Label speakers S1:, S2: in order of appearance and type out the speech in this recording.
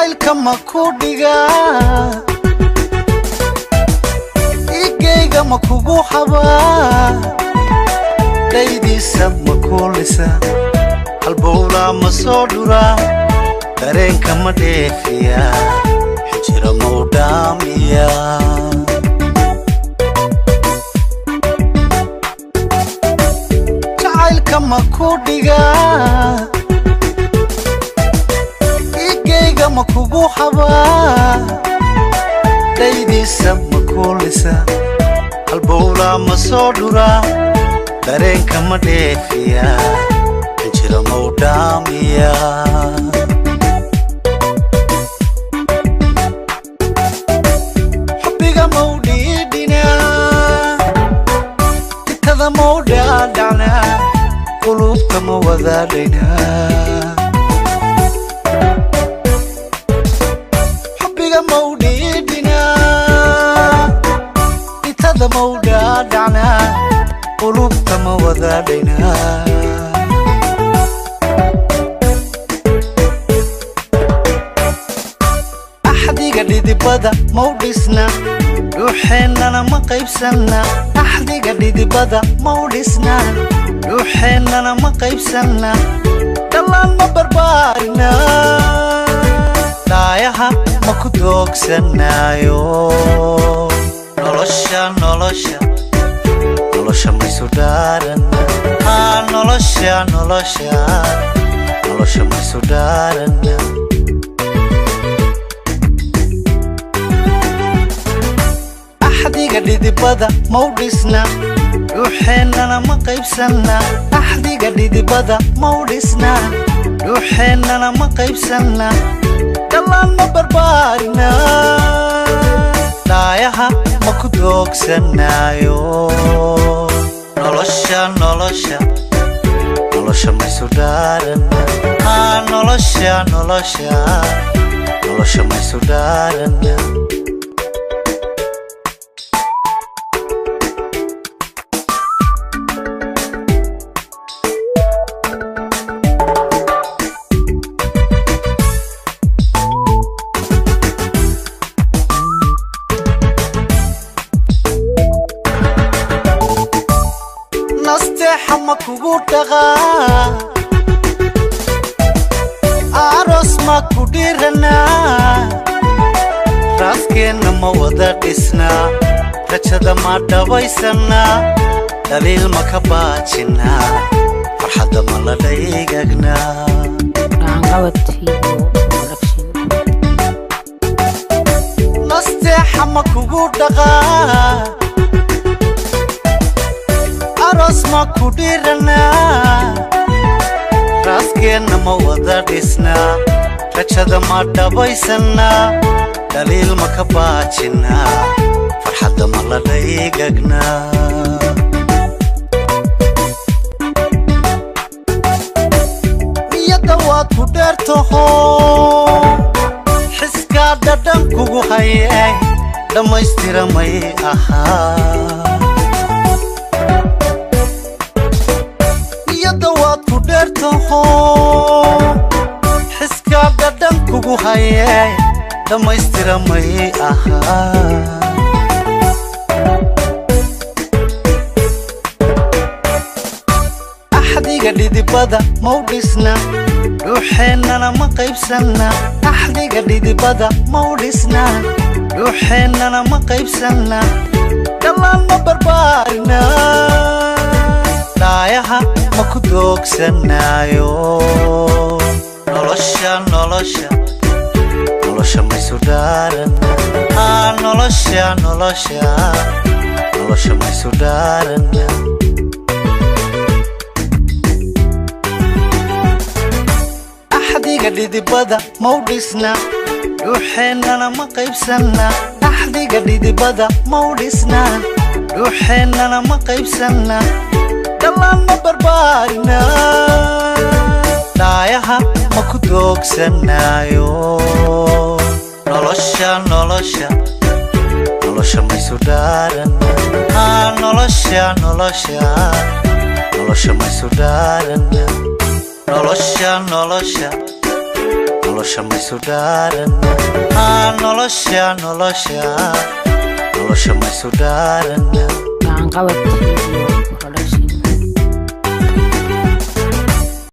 S1: Jacaylka ma ku dhigaa? Igayga ma kugu habaa? Dhaydiisa ma kuulisa? Halbowlaa ma soo dhuraa? Dareenka ma dheefiyaa? Xinjira mau dhaamiyaa? Jacaylka ma ku dhigaa? Igayga ma kugu habaa? Dhaydiisa ma kuulisa? Halbowlaa ma soo dhuraa? Dareenka ma dheefiyaa? Xinjira mau dhaamiyaa? Xubbiga mau dhiidhinaa? Itada mau dhaadhacnaa? Qulubta ma wadaadhaynaa? Xubbiga mau dhiidhinaa? Itada mau dhaadhacnaa? Qulubta ma wadaadhaynaa? Axdiga dhidibada mau dhisna? Dhuuxeennana ma qaybsanna? Axdiga dhidibada mau dhisna? Dhuuxeennana ma qaybsanna? Dhallaan ma barbaarina? Dhaayaha ma ku doogsanaayo? Nolosha, nolosha, nolosha maysu dhaarana? Haa, nolosha, nolosha, nolosha maysu dhaarana? Axdiga dhidibada mau dhisna? Dhuuxeennana ma qaybsanna? Axdiga dhidibada mau dhisna? Dhuuxeennana ma qaybsanna? Dhallaan ma barbaarina? Dhaayaha ma ku doogsanaayo? Nolosha, nolosha, nolosha maysu dhaarana? Haa, nolosha, nolosha, nolosha maysu dhaarana? Nasteexa ma kugu dhaqaa? Aroos ma ku dhiranaa? Raaskeenna ma wada dhisnaa? Rajada ma dhabaysanaa? Dhaliil ma ka baajinaa? Farxadda ma la dhaygagnaa?
S2: Gacanqabad Video Production.
S1: Nasteexa ma kugu dhaqaa? Aroos ma ku dhiranaa? Raaskeenna ma wada dhisnaa? Rajada ma dhabaysanaa? Dhaliil ma ka baajinaa? Farxadda ma la dhaygagnaa? Niyadda waad ku dheertaho, xiskaa dhadhan kugu haye, dhammaystiramay ahaa. Niyadda waad ku dheertaho, xiskaa dhadhan kugu haye, dhammaystiramay ahaa. Axdiga dhidibada mau dhisna? Dhuuxeennana ma qaybsanna? Axdiga dhidibada mau dhisna? Dhuuxeennana ma qaybsanna? Dhallaan ma barbaarina? Dhaayaha ma ku doogsanaayo? Nolosha, nolosha, nolosha maysu dhaarana? Haa, nolosha, nolosha, nolosha maysu dhaarana? Axdiga dhidibada mau dhisna? Dhuuxeennana ma qaybsanna? Axdiga dhidibada mau dhisna? Dhuuxeennana ma qaybsanna? Dhallaan ma barbaarina? Dhaayaha ma ku doogsanaayo? Nolosha, nolosha, nolosha maysu dhaarana? Haa, nolosha, nolosha, nolosha maysu dhaarana? Nolosha, nolosha, Nolosha maysu dhaarana? Haa, nolosha, nolosha, nolosha maysu dhaarana?
S2: Gacanqabad Video.